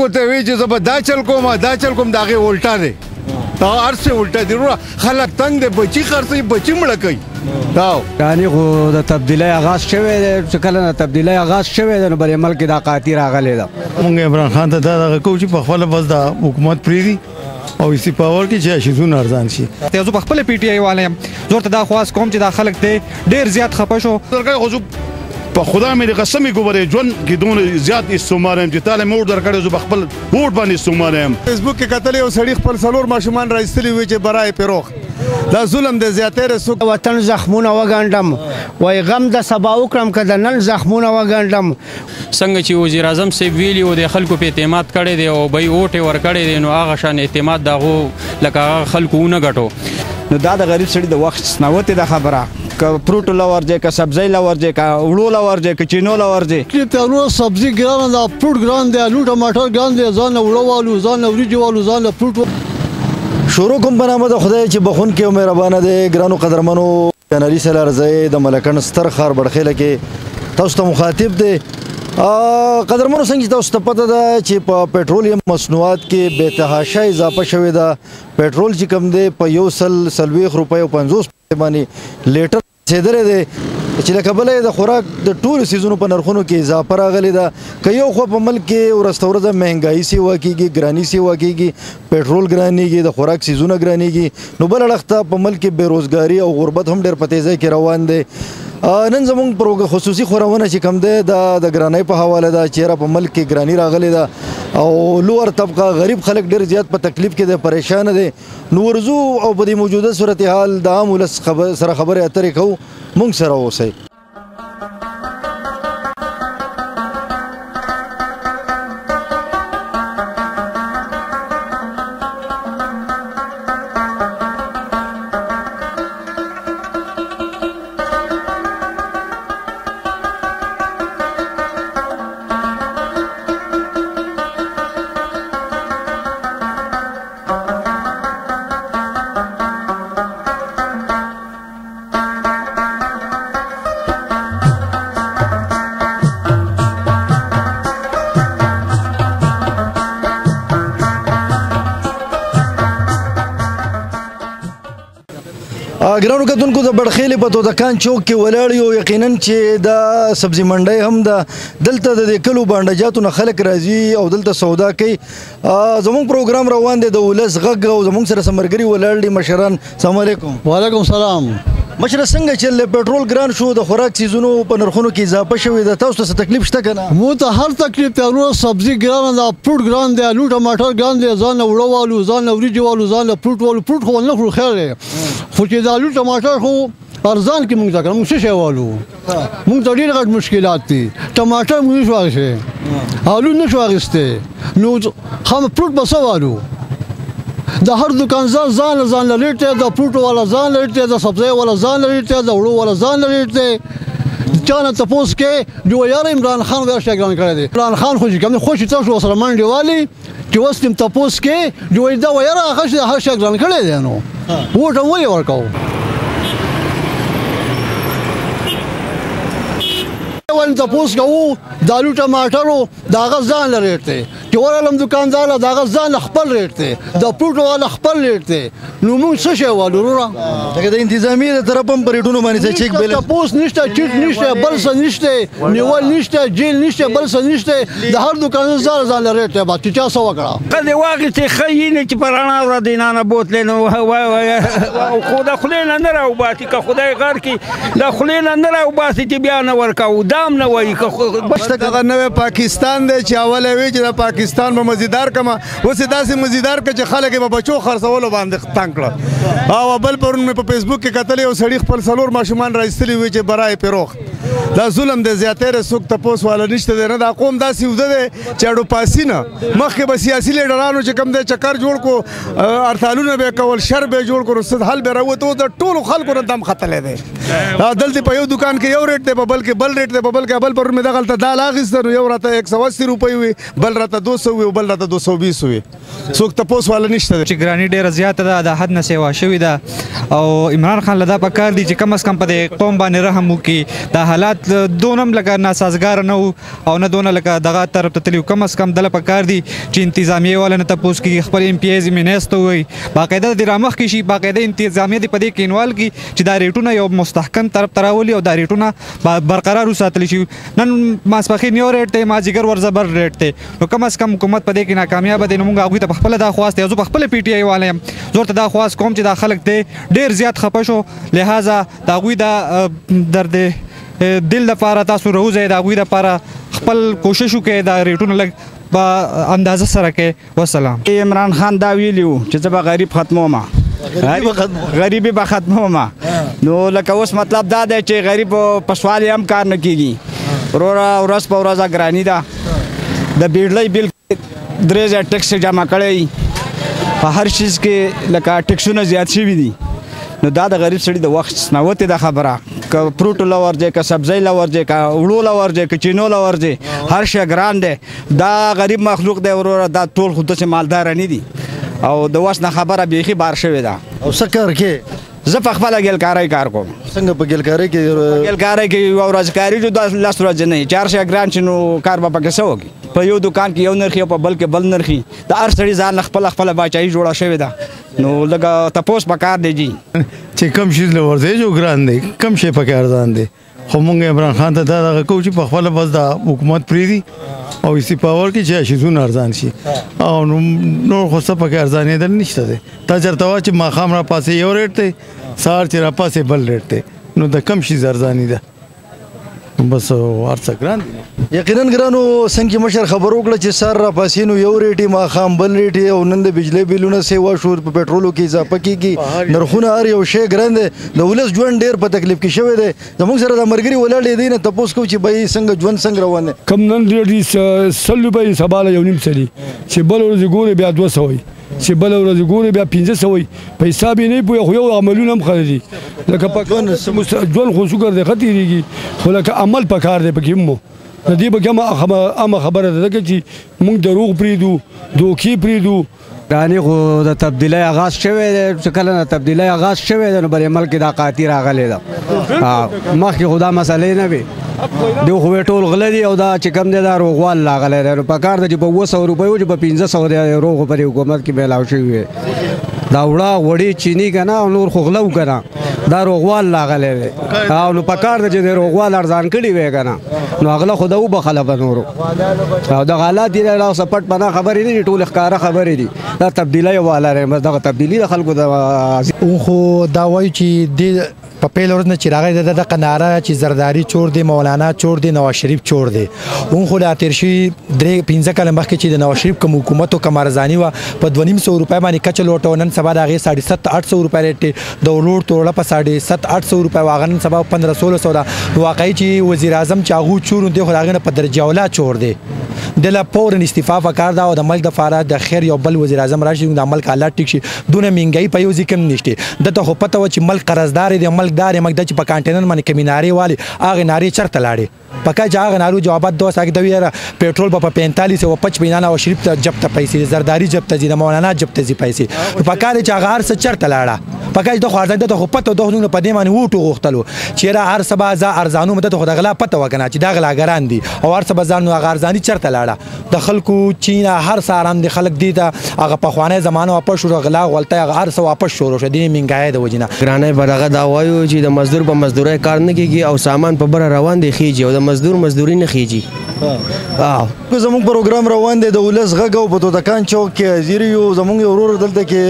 ته وی چې زه به دا چل کوم دا چل کوم، د هغې الټا دی، هر څه الټا دی. خلک تنګ دی، بچي خرڅوي، بچي مړه کوي. یعنې خو د تبدیلۍ اغاز شوی دی، چې کله د تبدیلۍ اغاز شوی دی نو بلې ملک کې دا قحطي راغلې ده. موږ عمران خان ته دا دغه کوو چې په خپله بس دا حکومت پرېږدي او استعفا ورکړي چې شیزونه ارزان شي. زه په خپله پي ټي آی والا یم، زه ورته دا خواست کوم چې دا خلک دی ډېر زیات خفه شو. خو په خدا مې د قسم ګوبرې ژوند کې دونه زیات استعمار یم چې تاله مې ووټ درکړی، زه په خپل ووټ باندې استعمار یم. فیسبوک کې کتلی یو سړي خپل څلور ماشومان را ایستلي وي چې برای فروخت. دا ظلم دی، زیاتی دی. څوک وطن زخمونه وګنډم، وایي غم د سبا وکړم که د نن زخمونه وګنډم. څنګه چې وزیر اعظم صاحب ویلي و د خلکو په اعتماد کړی دی او به یې ووټ یې ورکړی دی، نو هغه شان اعتماد د هغو لکه هغه خلکو ونه ګټو. نو دا د غریب سړي د وخت سنوتې ده خبره، که فروټو له ورځې، که سبزۍ له ورځې، که وړو له ورځې، که چینو له ورځې. سبزي ګرانه ده، فروټ ګران دی، الو ټماټر ګران دی، ځان له وړو والو، ځان له وریجو والو، ځان له فروټ. شروع کوم په نامه د خدای چې بخښونکی او مهربانه دی. ګرانو قدرمنو، جنري سلارزی د ملکڼ ستر ښار بړخیله کې تاسو ته مخاطب دی. قدرمنو، څنګه چې تاسو ته پته ده چې په پټرولیم مصنوعات کې بې تحاشا اضافه شوې ده. پټرول چې کوم دی په 140 روپۍ او 50 پیسې باندې لیټر رسېدلی دی، چې له کبله یې د خوراک د ټولو څیزونو په نرخونو کې اضافه راغلې ده. که یو خوا په ملک کې ورځ تر ورځه مهنګایي سیوا کېږي، ګراني سیوا کېږي، پټرول ګرانېږي، د خوراک څیزونه ګرانېږي، نو بل اړخ ته په ملک کې بېروزګاري او غربت هم ډېر په تېزۍ کې روان دی. نن زمونږ پروګ خصوصي خپرونه چې کوم دی دا د ګرانۍ په حواله ده، چې یاره په ملک کې ګراني راغلې ده او لوور طبقه غریب خلک ډېر زیات په تکلیف کې دی، پریشانه دی. نو ورځو او په دې موجوده صورتحال د عام ولس سره خبرې اترې کوو، مونږ سره اوسئ. ګرانو کتونکو، د بړخیلې په تودکان چوک کې ولاړ یو. یقینا چې دا سبزي منډۍ هم ده، دلته د دې کلو بانډجاتو نه خلک راځي او دلته سودا کوي. زمونږ پروګرام روان دی د ولس غږ، او زمونږ سره سمرګري ولاړ دي مشران. السلام علیکم. وعلیکم سلام. مشره، څنګه چې له پټرول ګران شو، د خوراک څیزونو په نرخونو کې اضافه شوې ده، تاسو ته څه تکلیف شته که نه؟ مونږ ته هر تکلیف دی وروره. سبزي ګرانه ده، فروټ ګران دی، الو ټماټر ګران دی، ځان له وړو والو، ځان له وریجو والو، ځان له فروټ والو. فروټ خو نه خورو، خیر دی، خو چې د الو ټماټر خو ارزان کې مونږ ته کړه، مونږ څه شی والو؟ مونږ ته ډېر غټ مشکلات دي. ټماټر مونږ نشو اخیستی، الو نشو اخیستی، نو خام فروټ به څه والو؟ د هر دکاندار ځان له ځان له ریټ دی، د فروټو والا ځان له ریټ دی، د سبزۍ والا ځان له ریټ دی، د وړو والا ځان له ریټ دی. چا نه تپوس کې جو یاره عمران خان هر شی ګران کړی دی. عمران خان خو چې کوم خوشې تاسو ورسره منډې والي چې اوس تم تپوس کې جو دا یاره هغه شی هر شی ګران کړی دی، نو ووټ هم ولې ورکوو؟ ول تپوس کوو د الو ټماټرو د هغه ځان له ریټ دی، چې ورغلم دکاندار له د هغه ځان له خپل ریټ دی، د فروټو والا خپل ریټ دی، نو موږ څه شی والو وروره؟ لکه د انتظامیې د طرف هم په ریټونو باندې څه چیک بیلنس تپوس نشته، چیټ نشته، بل څه نشته، نیول نشته، جیل نشته، بل څه نشته. د هر دکان ځان ځان له ریټ دی، بس چې چا څه وکړه. ښځې واخیستې، ښه یې نه چې په رڼا ورځ د نانه بوتلې، نو خو د خولې نه نه راوباسي، که خدای غر کړي د خولې نه نه راوباسي چې بیا نه ورکوو، دا هم نه وایي. دغه نوی پاکستان دی چې اول یې وی چې د پاکستان به مزیدار کمه، اوس یې داسې مزیدار کړه چې خلک یې په بچو خرڅولو باندې تنګ کړه. او بل پرون مې په فیسبوک کې کتلی یو سړي خپل څلور ماشومان را ایستلي وي چې برای فروخت. دا ظلم دی، زیاتی دی، څوک تپوس والا نشته دی. نه دا قوم داسې اوده دی چې اډو پاسي نه مخکې به سیاسي لیډرانو چې کوم دی چکر جوړ کړو، هړتالونه به یې کول، شر به یې جوړ کړو، څه حل به راووت. اوس د ټولو خلکو نه دم ختلی دی. دلته په یو دکان کې یو ریټ دی، په بل کې بل ریټ دی، په بل کې بل. پرون مې دغلته دال اخیسته، نو یو راته 180 روپۍ وي، بل راته 200 وي، بل راته 220 وي. څوک تپوس والا نشته چې ګراني ډېره زیاته ده، د حد نه سیوا شوې ده او عمران خان له دا پکار دي چې کم از کم په دې قوم باندې رحم وکړي. دا حالات دونه هم لکه ناسازګاره نه وو او نه دونه لکه دغه طرف ته تللي. کم از کم دله پکار دي چې انتظامیې والا نه تپوس کړي، خپل ایم پي ایز ایم این ایس ته ووایي، باقاعده دې رامخکې شي، باقاعده انتظامیه دې په دې کې انوال کړي چې دا ریټونه یو مستحکم طرف ته راولي او دا ریټونه برقرار وساتل شي. نن ماسپښین یو ریټ دی، مازدیګر ورځ بل ریټ دی، نو کم از کم حکومت په دې کې ناکامیابه دی. نو موږ هغوی ته په خپله دا خواست دی، زه په خپله پي ټي آی والا یم، زه ورته دا خواست کوم چې دا خلک دی ډېر زیات خفه شو، لهذا د هغوی دا درد دل دپاره تاسو راوځئ، د هغوی دپاره خپل کوشش وکړئ، دا ریټونه لږ په اندازه سره کوي. وسلام. عمران خان دا ویلي وو چې زه به غریب ختموم، غریبي به ختموم. نو لکه اوس مطلب دا دی چې غریب په سوال یې هم کار نه کېږي. وروره ورځ په ورځ ګراني ده، د بیړلۍ بیل 3000 ټکس جمع کړی، په هر شیز کې لکه ټکسونه زیات شوي دي. نو دا د غریب سړي د وخت نوتې ده خبره، که فروټو له ورځې، که سبزۍ له ورځې، که وړو له ورځې، که چینو له ورځې، هر شی ګران دی. دا غریب مخلوق دی وروره، دا ټول خو داسې مالداره نه دي او د وس نه خبره بیخي بار شوې ده. او څه کار کې؟ زه په خپله ګیلکارۍ کار کوم. څنګه په ګیلکارۍ کې؟ ګیلکارۍ کې یوه ورځ کارېږي، دا 10 ورځې نه وي، چې هر شی ګران شي نو کار به پکې څه وکړي؟ په یو دکان کې یو نرخ او په بل کې بل نرخ، د هر سړي ځان له خپله خپله باچایي جوړه شوې ده. نو لږه تپوس په کار دی جي چې کم شیز له ورځې جو ګران دی، کم شی پکې ارزان دی. خو مونږ عمران خان ته دا دغه کوو چې په خپله بس دا حکومت پرېږدي او استعفا ورکړي چې شیزونه ارزان شي، او نور خو څه پکې ارزانېدل نشته دی. تا چېرته وایه چې ماښام راپاڅې یو ریټ دی، سهار چې راپاڅې بل ریټ دی، نو د کم شیز ارزاني ده، بس هر څه ګران دي. یقینا ګرانو څنګه چې مشر خبر وکړه چې سهار راپاڅې نو یو ریټ، ماښام بل ریټ، او نن د بجلۍ بیلونه سیوا شو، په پټرولو کې اضافه کېږي، نرخونه هر یو شی ګران دی، د ولس ژوند ډېر په تکلیف کې شوی دی. زموږ سره د ملګري ولاړ دی، دی نه تپوس کوو چې بهیې څنګه ژوند څنګه روان دی. کم نن ریټ دي 100 روپۍ، سبا له 1.5 دي، چې بله ورځ ګورې بیا 200، چې بله ورځ ګورې بیا 500. په حساب یې نه پوهېږي، خو یو عملونه هم ښه دي، لکه ژوند خو شکر دی ښه تېرېږي، خو لکه عمل په کار دی پکې هم. د دې پکې هم خبره ده، ځکه چې موږ دروغ پرېږدو، دوکې پرېږدو. ګراني خو د تبدیلۍ آغاز شوی دی، چې کله د تبدیلۍ آغاز شوی دی نو بلې ملک کې دا قحطي راغلې ده. مخکې خو دا مسئلې نه وې، دوی خو ټول غله دي او دا چې کوم دی دا روغوال راغلی دی. نو پکار ده چې په 700 روپۍ و چې په 500 دی روغ په دې حکومت کې میلاو شوي وي. دا وړه غوړې چیني که نه او نور خو غله وو که نه، دا روغوال راغلی دی او نو پکار ده چې د روغوال ارزان کړي وی که نه، نو هغله خو دا وبخښله په نورو. او دغه حالات دي، دا اوس پټ پناه خبرې نه دي، ټولې ښکاره خبرې دي. دا تبدیلۍ والا دی، بس دغه تبدیلي د خلکو د خو دا وایو چې دې په پیل ورځ نه چې راغی د دغه ناره چې زرداري چور دی، مولانا چور دی، نواز شریف چور دی. اون خو لا تیر شوي 3-5 کاله مخکې چې د نواز شریف کوم حکومت او کوم ارزاني وه، په 250 روپۍ باندې کچه لوټه وه، نن سبا د هغې 750-800 روپۍ ریټ دی. د ولور توړه په 750-800 روپۍ وه، هغه نن سبا 1500-1600 ده. نو واقعي چې وزیر اعظم چې هغو چور دی، خو د هغې نه په درجه اولا چور دی. دله فوراً استعفا پکار ده او د ملک دپاره د خیر یو بل وزیر اعظم راشي، د ملک حالات ټیک شي. دونه مهنګایي په یو ځای کې هم نشته. ده ته خو پته وه چې ملک قرضدار دی، ملک دار دی، مګر دا چې په کانټینر باندې کومې نارې والي، هغې نارې چېرته لاړې؟ پکار چې هغه نارو جوابات دوه ساکې دوی یاره پټرول به په 45 او 55 نواز شریف ته جب ته پیسې دي، زرداري جب ته ځي، د مولانا جب ته ځي پیسې. نو پکار چې هغه هر څه چېرته لاړه؟ پکار چې د خو ارزان ده ته خو پته ده، خو په دې باندې ووټ وغوښتلو چې یاره هر څه به زه ارزانوم، ده ته خو د غلا پته وه که نه چې دا غلاګران دي او هر څه به ځان، نو هغه ارزاني چېرته لاړه؟ د خلکو چینه هر څه آرام دي، خلک دې ته هغه پخوانی زمانه واپس شو، غلا غلطۍ هغه هر څه واپس شروع شو، دې مهنګایۍ د وجې نه. ګرانۍ به دغه دا وایو چې د مزدور په مزدورۍ کار نه کېږي او سامان په بره روان دی خېږي او د مزدور مزدوري نه خېږي. زموږ پروګرام روان دی د ولس غږ او په توتکان چوک کې حاضر یو. زموږ یو ورور دلته کې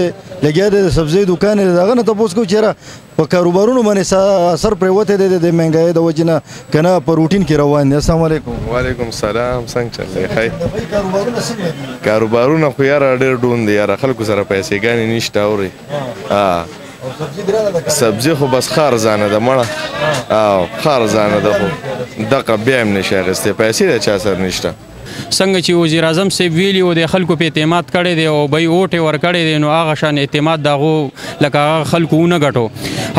لګیا دی، د سبزۍ دوکان دی، د هغه نه تپوس کوو چې یاره په کاروبارونو باندې اثر پرېوتی دی د مهنګایۍ د وجې نه که نه په روټین کې روان دی. السلام علیکم. وعلیکم السلام، څنګه چل دی؟ ښه کاروبارونه څنګه دي؟ کاروبارونه خو یاره ډېر ډون دی یاره، خلکو سره پیسې ګانې نشته اورې. سبزي خو بس ښه ارزانه ده مړه، او ښه ارزانه ده، خو دقه بیا هم نشي اخیستی، پیسې د چا سره نشته. څنګه چې وزیر اعظم صاحب ویلي و د خلکو په اعتماد کړی دی او به اوټ ورکړی دی، نو هغه شان اعتماد د هغو لکه هغه خلکو ونه ګټو.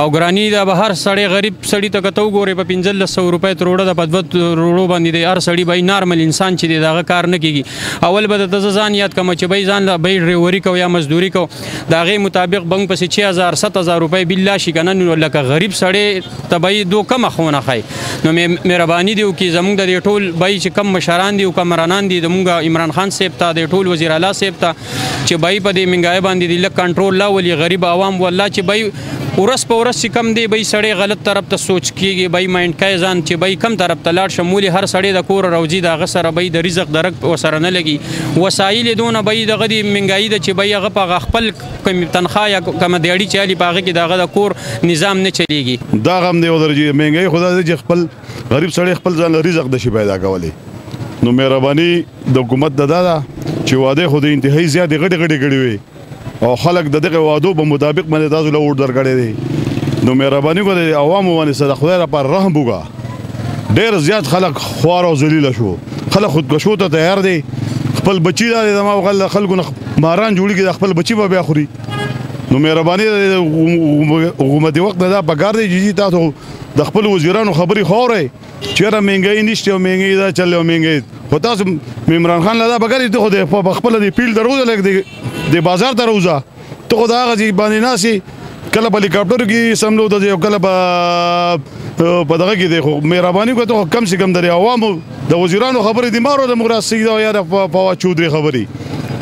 او ګرانی دا به هر سړی غریب سړی ته که ته وګورې په 1500 روپۍ تروړه ده، په دوه تروړو باندې دی هر سړی به نارمل انسان چې دی د هغه کار نه کېږي. اول به درته زه ځان یاد کړم چې به ځان له به ډریوري کو یا مزدوري کو، د هغې مطابق به موږ پسې 6000 7000 روپۍ بیل لا شي که نه، نو لکه غریب سړی ته به یې دوه کمه خونه ښایي. نو مهرباني دې وکړي زموږ د دې ټول به چې کم مشران دي او کمرانان دي، زموږ عمران خان صاحب ته، د ټول وزیر اعلی صاحب ته، چې به په دې منګای باندې د لږ کنټرول لا ولي غریب عوام والله چې به ورځ په ورځ چې کم دی به سړی غلط طرف ته سوچ کېږي، به ماینډ کوي ځان چې به کم طرف ته لاړ شم. ولې هر سړی د کور راوځي د هغه سره به د رزق درک ورسره نه لګي، وسایل یې دونه به دغه دي منګایي ده چې به هغه په خپل کوم تنخوا یا کومه دیاړي چې الي په هغه کې د هغه د کور نظام نه چلیږي. دا غم دی درجه منګایي خو دا دی چې خپل غریب سړی خپل ځان له رزق نشي پیدا کولی. نو مهرباني د حکومت د دا ده چې واده خو د انتهایی زیاتې غټې غټې کړې وي او خلک د دغه وعدو په مطابق باندې تاسو له ووټ درکړی دی. نو مهرباني وکړئ د عوامو باندې سره خدای لپاره رحم وکړه. ډېر زیات خلک خوار او ذلیله شو، خلک خودکشو ته تیار دی، خپل بچي دا دی زما غل خلکو نه ماران جوړېږي، د خپل بچي به بیا خوري. نو مهرباني حکومتي وخت دا پکار دی چې تاسو د خپل وزیرانو خبرې خو اورئ چې یاره مهنګایي نشته او مهنګایي دا چلې او مهنګایي، خو تاسو عمران خان له دا پکار دی ته خو د خپله د پیل ته روزه لږ د بازار ته روزه، ته خو د هغه ځای باندې ناست یې، کله په هلیکاپټر کې سملو ته ځې او کله په دغه کې دی. خو مهرباني وکړه ته خو کم سې کم د عوامو د وزیرانو خبرې دې مه اورو، د مغراز سید او یا د فواد چودري خبرې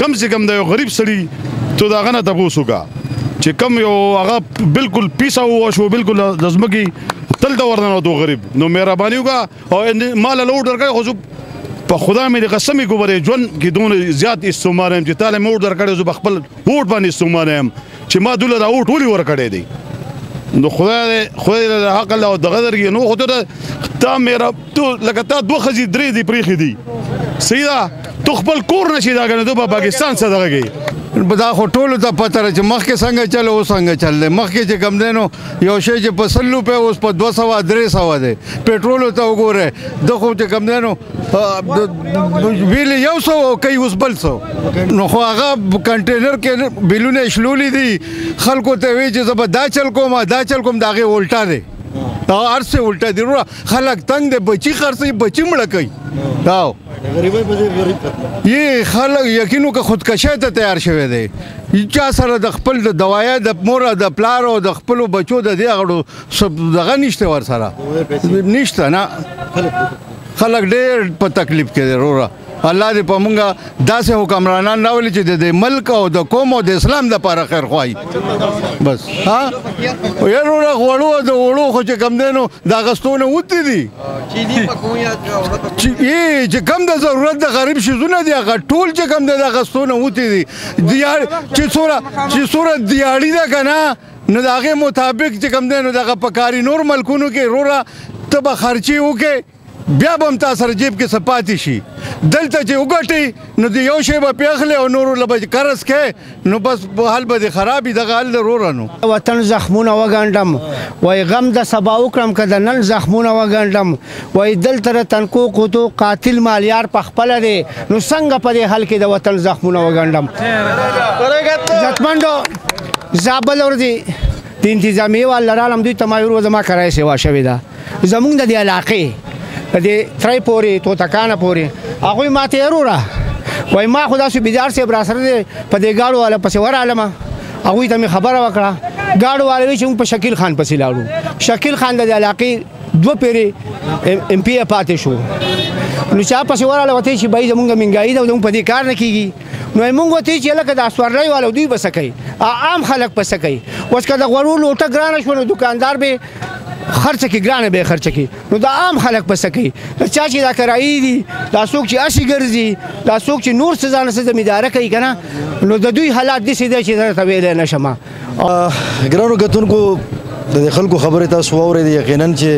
کم سې کم د یو غریب سړي ته د هغه نه تپوس وکړه چې کم یو هغه بالکل پیسه وشو، بالکل د ځمکې تل ته ورننوتو غریب. نو مهرباني وکړه او ما له ووټ درکړی، خو زه په خدا مې د قسم وګورې ژوند کې دونه زیات استعمار یم چې تا له مې ووټ درکړی، زه په خپل ووټ باندې استعمار یم چې ما دوله دا ووټ ولې ورکړی دی. نو خدای خدای د حق الله او دغه درګي. نو خو ته تا میرا ته لکه تا دوه ښځې درې دې پرېښې دي، صحیح ده، ته خپل کور نه شي دا کنه ته په پاکستان څه دغه کوي. دا خو ټولو ته پته ده چې مخکې څنګه چل اوس څنګه چل دی. مخکې چې کوم دی نو یو شی چې په 100 روپۍ اوس په 200 300 دی. پټرولو ته وګوره د خو چې کوم دی نو ویلې 100 او کوي اوس بل 100. نو خو هغه کنټینر کې بیلونه شلولي دي، خلکو ته وایي چې زه به دا چل کوم دا چل کوم، د هغې الټا دی، دا هر څه الټا دی. وروره خلک تنګ دی، بچي خرڅوي، بچي مړه کوي. یې خلک یقین وکړه خودکشۍ ته تیار شوی دی. چا سره د خپل د دوایا د مور د پلار او د خپلو بچو د دې غړو دغه نشته ورسره نشته نه. خلک ډېر په تکلیف کې دی وروره. الله دې په مونږه داسې حکمرانان راولي چې د ملک او د قوم او د اسلام دپاره خیر خواهي بس. ها یار وروره غوړو د وړو خو چې کم دی نو د اغستو نه وتي دي چې کم د ضرورت د غریب شیزونه دي هغه ټول چې کم دی د اغستو نه وتي دي. چې څومره دیاړي ده که نه نو د هغې مطابق چې کم دی نو دغه په کاري نور ملکونو کې وروره ته به خرچې وکړې بیا به هم تا سره جیب کې څه پاتې شي. دلته چې وګټې نو د یو شی به پې اخلې او نورو له به چې قرض کوې نو بس حال به دې خراب وي. دغه حال دی وروره. نو وطن زخمونه وګنډم وایي غم د سبا وکړم که د نن زخمونه وګنډم. وایي دلته د تنکو کوتو قاتل مالیار په خپله دی، نو څنګه په دې حال کې د وطن زخمونه وګنډم. عزتمندو زابل ورځې د انتظامیې والا رالم، دوی ته ما ویل زما کرایه سیوا شوې ده زمونږ د دې علاقې د دې ترۍ پورې توتکانه پورې. هغوی ما ته وروره وایي ما خو داسې بیدار صاحب راسره دی په دې ګاډو والا پسې ورغلم، هغوی ته مې خبره وکړه. ګاډو والا وایي چې موږ په شکیل خان پسې لاړو. شکیل خان د دې علاقې دوه پیرې ایم پي پاتې شو. نو چا پسې وراله ورته چې بهایي زمونږ منګایي ده او زمونږ په دې کار نه کېږي. نو موږ ورته چې لکه دا سورلۍ والو دوی به څه کوي، عام خلک به څه کوي. اوس که د غوړو لوټه ګرانه شوه نو دکاندار به خرڅ کې ګرانه به خرڅ کې، نو دا عام خلک به څه کوي؟ چا چې دا کرایي دي، دا څوک چې هسې ګرځي، دا څوک چې نور څه ځانه څه زمینداره کوي که نه، نو د دوی حالات داسې دی چې زه درته ویلی نه شم. ګرانو کتونکو د دې خلکو خبرې تاسو واورېدې. یقینا چې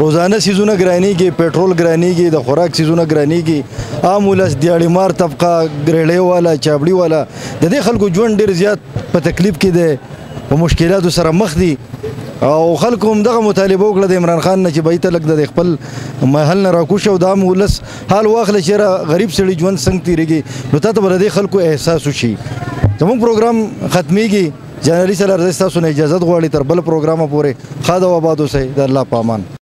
روزانه سیزونه ګرانیږي، پټرول ګرانیږي، د خوراک سیزونه ګرانیږي، عام ولس، دیاړي مار طبقه، ګریړې والا، چابړي والا، د دې خلکو ژوند ډېر زیات په تکلیف کې دی، په مشکلاتو سره مخ دي. او خلکو هم دغه مطالبه وکړه د عمران خان نه چې به ته لږ د خپل محل نه راکوش او دا هم ولس حال واخله چې غریب سړي ژوند څنګه تېرېږي، نو تا ته به د دې خلکو احساس وشي. زموږ پروګرام ختمېږي. جان علي سلارزی ستاسو نه اجازت غواړي تر بل پروګرامه پورې ښاد او آباد اوسئ. د الله په امان.